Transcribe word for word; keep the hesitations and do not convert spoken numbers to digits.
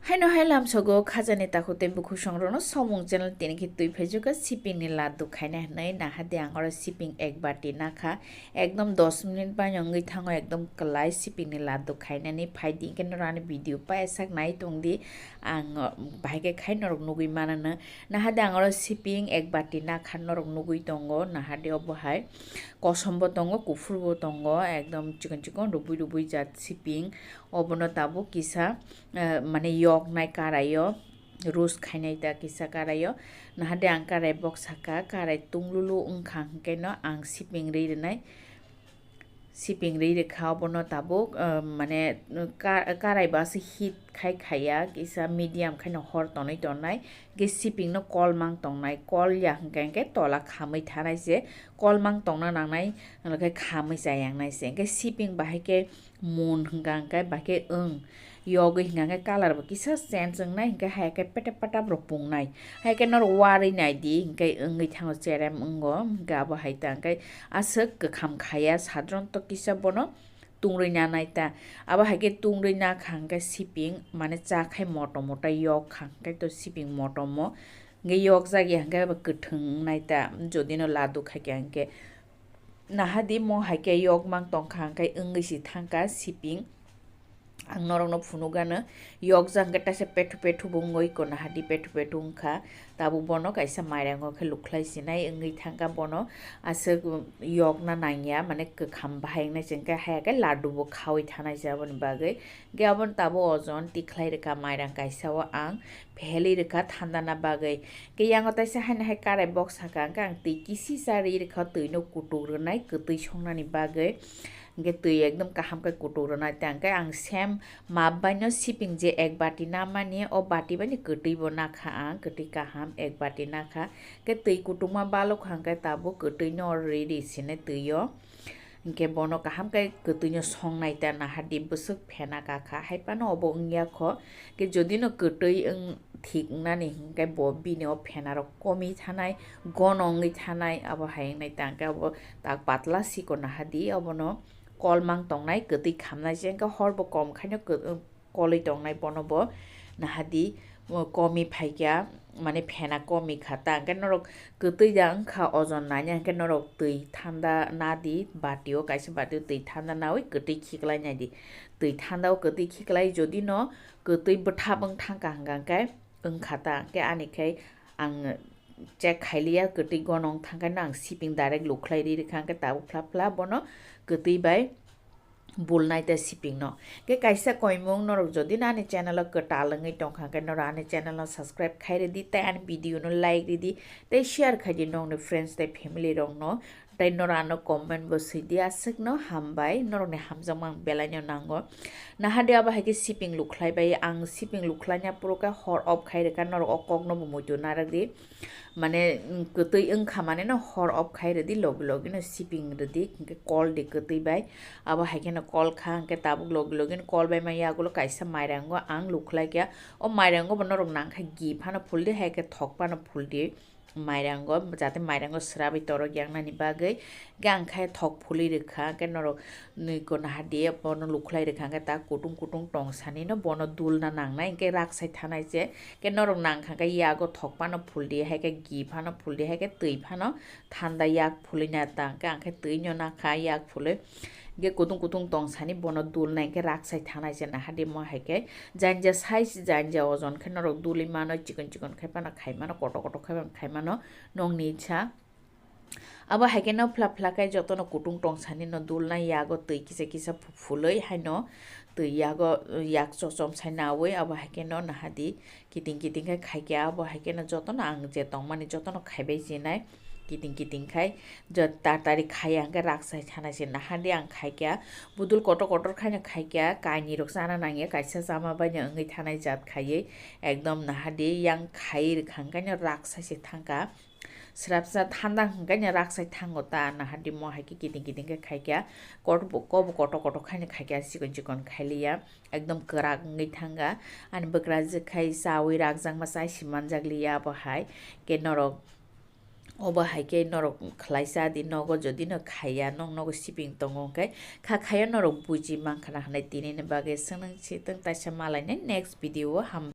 Haino hai lamsogo khajani takhuk tei bukhuk songrokno Somung channel tini khe twi phaijokha siping ni laddu khaina hinwi. Nahadi ang oro siping ek bati nakha, ekdom dos minute bai wngwi thango, ekdom kwlai siping ni laddu khainani. Phaidi hinkhe norok ani video paisa nai tongdi, ang, uh, bahai khe khai norok nugwi manano. Nahadi ang oro siping ek bati nakha norok nugwi tongo, nahadi obo hai kosom bo tongo, kuphur bo tongo, ekdom chikon chikon rubui rubui jat siping. Obono tabuk kisa, eh, mane yoknai karaio, roast khainai ta kisa karaio. Nahadi ang karai bok saka, karai tunglulu wngkha hwnkhe no ang siping rwi rwnai, siping rwi rwkha. Obono tabuk, eh, mane ka-, karai bo aswk heat khai khaiya, kisa medium khaino hor tonwi tongnai, hwnkhe siping no kol mang tongnai, kol ya hwnkhe hwnkhe tola khamwi thanai se, kol mang tongna nangnai, hwnkhe khamwi chayang nai se, hwnkhe siping bahai khe mun hwnkha hwnkhe bahai khe wng yogwi hwnkha hwnkhe colour bo kisa change wngnai, hwnkhe hai khe petep patap rok pungnai, hai khe norok warwi naidi, hwnkhe wngwi thango cherem wngo, hwnkhe abo hai ta hwnkhe aswk kwkham khaiya, sadronto kisa bono tungrwi nanai ta, abo hai khe tungrwi nakha hwnkhe siping mane cha khai motom motom yok kha hwnkhe to siping motom o hwnkhe yokjak ya hwnkhe abo kwthwng wngnai ta, jodi no laddu khaikha hwnkhe. Nahadi mo hai khe yok mang tongkha hwnkhe wngwi si thangkha siping. Ang norokno phunukgano, yokjak hwnkhe taisa pethu pethu bo wngwi ko, nahadi pethu pethu wngkha. Tabuk bono kaisa mairango khe lukhlai sinai wngwi thangkha, bono aswk yokna nangya, mane kwkham bahai wngnai se, hwnkhe haya khe laddu bo khawi thanai se aboni bagwi. Hwnkhe aboni tabuk ojon tikhlai rwkha mairang kaisa o ang phelwi rwkha thanda na bagwi. Hwnkhe yango taisa haino hai karai bok saka, hwnkhe ang twi kisi cha rwi rwkha, twi no kutuk rwnai kwtwi songnani bagwi. Hwnkhe twi ekdom kaham khe kutuk rwnai ta, hwnkhe ang same map bai no siping je ek bati namani, o bati bai ni kwtwi bo nakha ang, kwtwi kaham ek bati nakha. Hwnkhe twi kutukma balok kha, hwnkhe tabuk kwtwi no rwi rwi sini twi o. Hwnkhe bono kaham khe kwtwi no songnai ta, nahadi bwswk phena kakha, hai phano obo wngya kho. Hwnkhe jodi no kwtwi wng thik wngnani hwnkhe bo bini o phena rok komi thanai, gono wngwi thanai, abo hai wngnai ta, hwnkhe abo tak patla siko nahadi, obono kol mang tongnai, kwtwi khamnai se, hwnkhe hor bo kom khaino kwtwi kolwi tongnai bono bo, nahadi, o, komi phaikha, mane phena komi kha ta, hwnkhe norok kwtwi da wngkha ojon nanya, hwnkhe norok twi thanda nadi, bati o kaisa bati o twi thanda nawi kwtwi khiklai naidi, twi thanda o kwtwi khiklai, jodi no kwtwi bwthap wng thangkha hwnkha hwnkhe wngkha ta, hwnkhe ani khai ang check khailiya, kwtwi gonong thangkhe no ang siping direct lukhlai ri rwkha, hwnkhe tabuk phla phla bono kwtwi bai bulnai tei siping no. Hwnkhe kaisa koimung norok jodi no ani channel o kwtal wngwi tongkha hwnkhe norok ani channel no subscribe khai rwdi tei ani video no like rwdi tei share khaidi nokni friends tei family rok no. Tei norok ano comment bo swidi, aswkno hambai, norokni hamjakma ang belaino nango. Nahadi abo hai khe siping lukhlai bai, ang siping lukhlaina phuru khe hor off khai rwkha, norok o kokno bo muitu narwkdi. Mane, mm, kwtwi wngkha mane no hor off khai rwdi, logi logi no siping rwdi, hwnkhe kol di kwtwi bai. Abo hai kheno kol kha, hwnkhe tabuk logi logi no kol bai ma yagulo kaisa mairango ang lukhlai kha. O mairango bo norok nang kha gi phano phuldi, hai khe thok phano phuldi. Mairango, jate mairango srabai torok yaknani bagwi, hwnkhe ang khe thok phulwi rwkha, hwnkhe norok nwi ko nahadi bono lukhlai rwkha, hwnkhe ta kutung kutung tong sani no bono dulna nangnai, hwnkhe raksai thanai se, hwnkhe norok nang kha khe yago thok phano phuldi, hai khe gi phano phuldi, hai khe twi phano thanda yak phulwi na ta, hwnkhe ang khe twi no nakha yak phulwi. Hwnkhe kutung kutung tong sani bono dulnai hwnkhe raksai thanai se nahadi mo hai khe janja size janja ojon khe norok dulwi mano, chikon chikon khai phano khai mano, kotor kotor khai phano khai mano nokni sa. Abo hai khe no phla phla khai jotono kutung tong sani no dulnai yago twi kisa kisa phu-, phulwi haino twi yago yak chochom sai nawi abo hai khe no nahadi kiting kiting khe khai khe abo hai khe no jotono ang je tongmani jotono khaibai sinai. Kiting kiting khai je tatari khaiya hwnkhe raksai thanai se nahadi ang khai khe budul kotor kotor khaino khai khe kainwi rok chana nangya kaisa chama baino wngwi thanai jat khaiwi ekdom nahadi yang khai rwkha hwnkhe no raksai se thangkha. Srapsa thanda hwnkhe no raksai thango ta nahadi mo hai khe kiting kiting khe khai khe kobo kotor kotor khaino khai khe chikon chikon khailiya. Ekdom kwrak wngwi thanga. Ani bwkrajwk khai chawi rakjakma chai si manjak liya abo hai. Khe norok obo hai khe norok khlai cha di nogo, jodi no khaiya, nok nogo siping tongo hwnkhe kha khaiya norok buji mankha na hwnwi tini ni bagwi swnang si tong taisa malainai next video o ham.